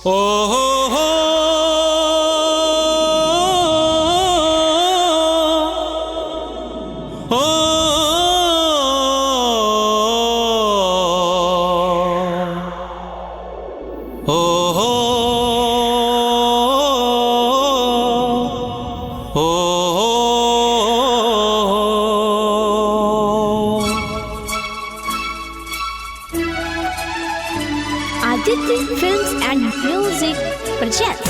ओ हो हो ओ ओ हो ओ हो। Aditya Films and Music presents.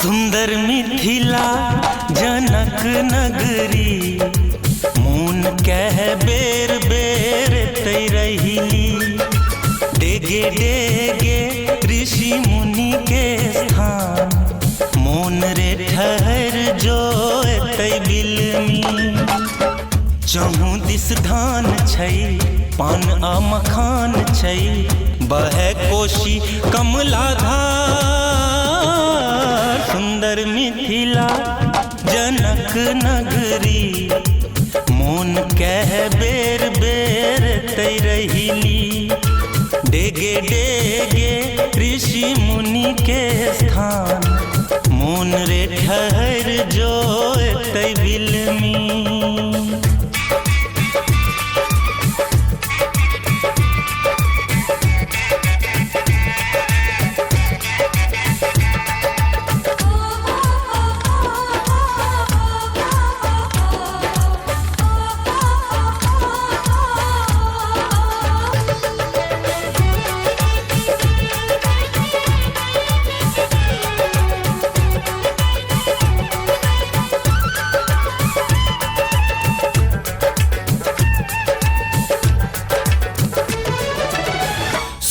सुंदर मिथिला जनक नगरी, मोन कह बेर बेर तै रहिली। डेगे डेगे ऋषि मुनि के स्थान, मोन रे ठहर जो एतै बिलमी। चहु दिस धान छै, पान आ मखान छै, बहै कोशी कमला धार। सुंदर मिथिला जनक नगरी, मोन कह बेर बेर तै रहिली। डेगे डेगे ऋषि मुनि के स्थान, मोन रे ठहर जो एतै बिलमी।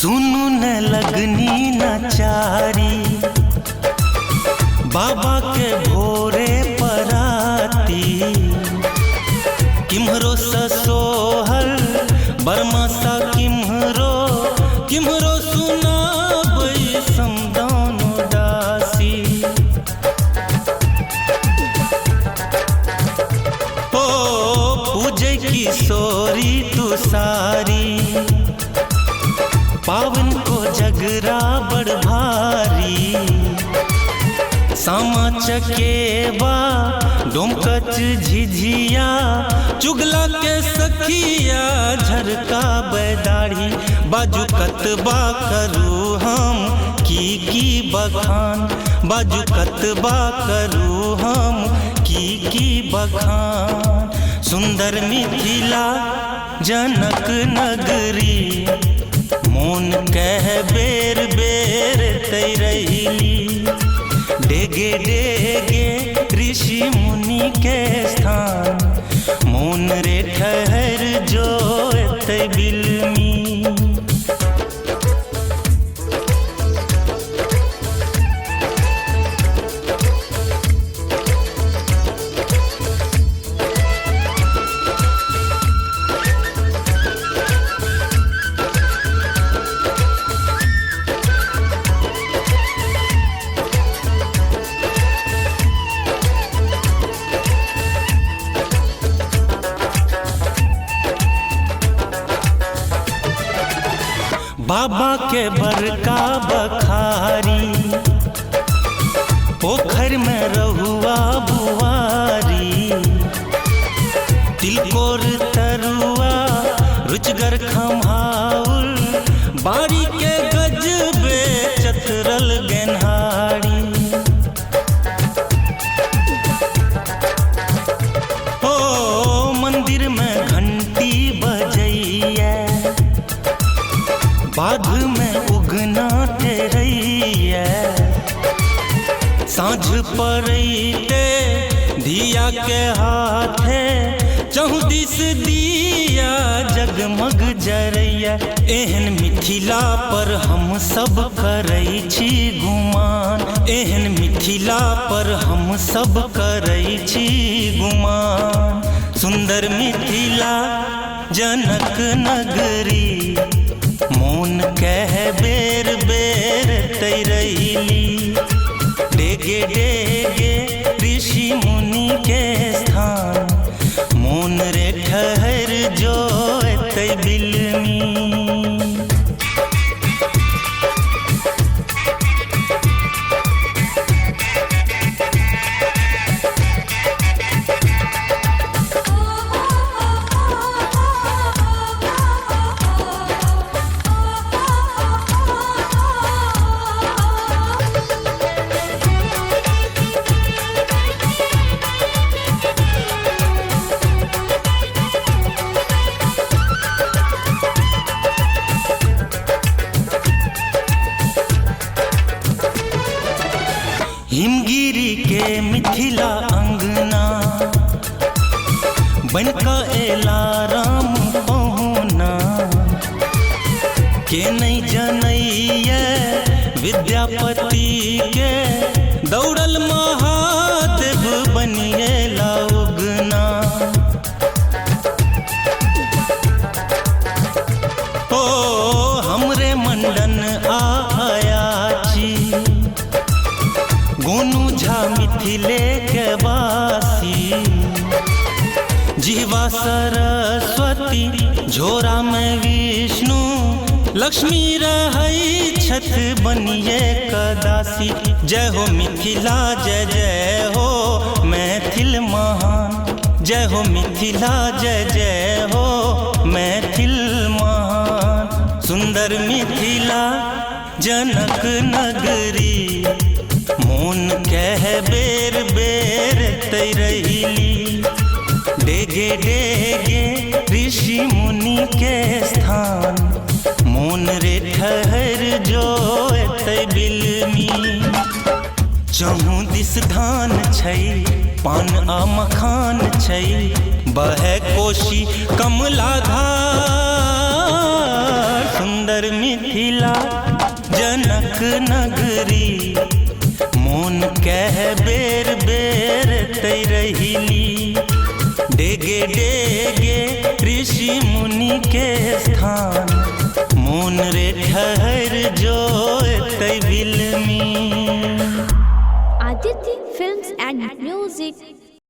सुनु न लगनी नचारी, बाबा के भोरे पराती। किम्हरो ससोहर बर्मा सा किम्हरो, किम्हरो सुनाबै समदान उदासी। ओ पूजै किशोरी तुसारी, पावन को जगरा बड़ भारी। सामा चकेबा डोमकच झिझिया, चुगला के सखिया झरका बैदाढ़ी। बाजू कतबा करू हम की बखान, बाजू कतबा करू हम की बखान। सुंदर मिथिला जनक नगरी, मोन कह बेर बेर तै रहिली। डेगे डेगे ऋषि मुनि के स्थान, मोन रे ठहर जो एतै बिलमी। बाबा के बड़का बखारी, पोखर में रहुआ बुआरी। तिलकोर तरुआ रुचगर खम्हाउल, बारी के गजबे चतरल गेन्हारी। ओ मंदिर में घंटी बजैया, बाध में उगना टेरैया। साँझ पड़ैते धिया के हाथे, चहुदिस दिया जगमग जरैया। एहन मिथिला पर हम सब करै छी गुमान, एहन मिथिला पर हम सब करै छी गुमान। सुंदर मिथिला जनक नगरी, मोन कह बेर बेर तैरैली। डेगे डेगे ऋषि मुनि के स्थान, मोन रे ठहर जो एतै बिलमी। हिमगिरी के मिथिला अंगना, बनका एला राम पहुना। के नहीं जनैया विद्यापति के, दौड़ल महादेव बनिएला उगना। ओ हमरे मंडन आयाची, गोनू झा मिथिले के वासी। जीवा सरस्वती झोरा में विष्णु, लक्ष्मी रहै छथ बनिए कदासी। जय हो मिथिला जय जय हो मैथिल महान, जय हो मिथिला जय जय हो मैथिल महान। सुंदर मिथिला जनक नगरी, मोन कह बेर बेर तैरैली। डेगे डेगे ऋषि मुनि के स्थान, मोन रे ठहर जो एतै बिलमी। चहु दिस धान छै पान आ मखान छै, बहै कोशी कमला धार। सुंदर मिथिला जनक नगरी, मोन कह बेर बेर तैरैली। डेगे डेगे ऋषि मुनि के स्थान, मोन रे ठहर जो एतै बिलमी। Aditya Films and Music